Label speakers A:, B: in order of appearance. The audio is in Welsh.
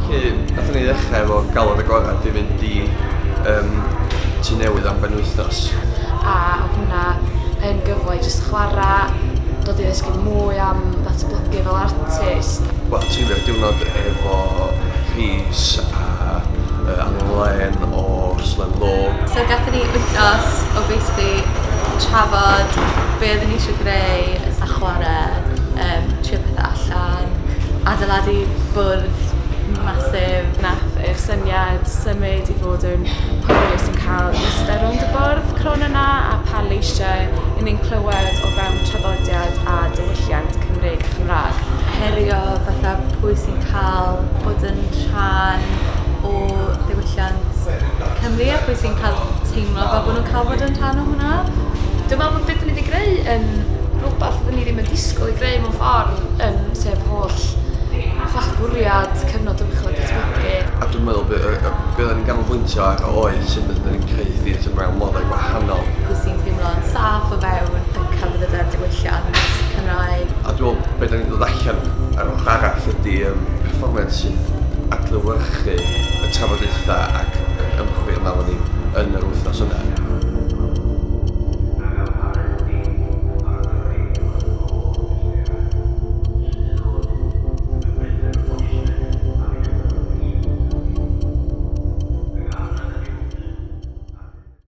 A: Felly, nathon ni ddechrau efo galwad agorad i fynd i Tŷ Newydd am benwythnos.
B: A oedd hwnna yn gyfle i jyst chwarae, dod i ddysgu mwy am ddatblygu fel artist.
A: Wel, treulio diwrnod efo Rhys a Alan Len o Rhoslan Law.
C: So gathon ni wythnos o basically trafod be oedden ni eisiau greu a chwarae, trio pethau allan, adeiladu bwrdd massive.
B: Nath yr syniad symud i fod yn pwy sy'n cael eistedd rownd y bwrdd crwn yna a pa leisiau i ni'n clywed o fewn traddodiad a diwylliant Cymreig a Chymraeg.
C: Herio fatha pwy sy'n cael bod yn rhan o ddiwylliant Cymru a pwy sy'n cael teimlo fel bod nhw'n cael bod yn rhan o hwnna.
B: Dwi'n meddwl bod beth ni wedi greu yn rhywbeth oedden ni ddim yn disgwyl i greu mewn ffordd, sef holl fwriad cyfnod ymchwil a datblygu.
A: A dwi'n meddwl be oedden ni'n ganolbwyntio ar oedd sut ydyn ni'n creu theatr mewn moddau gwahanol.
C: Pwy sy'n teimlo'n saff o fewn y celfyddydau'r diwylliant Cymraeg.
A: A dwi'n meddwl be da ni'n dod allan ar ochr arall ydy perfformiad sy'n adlewyrchu y trafodaethau ac yr ymchwil yma ni yn yr wythnos yna.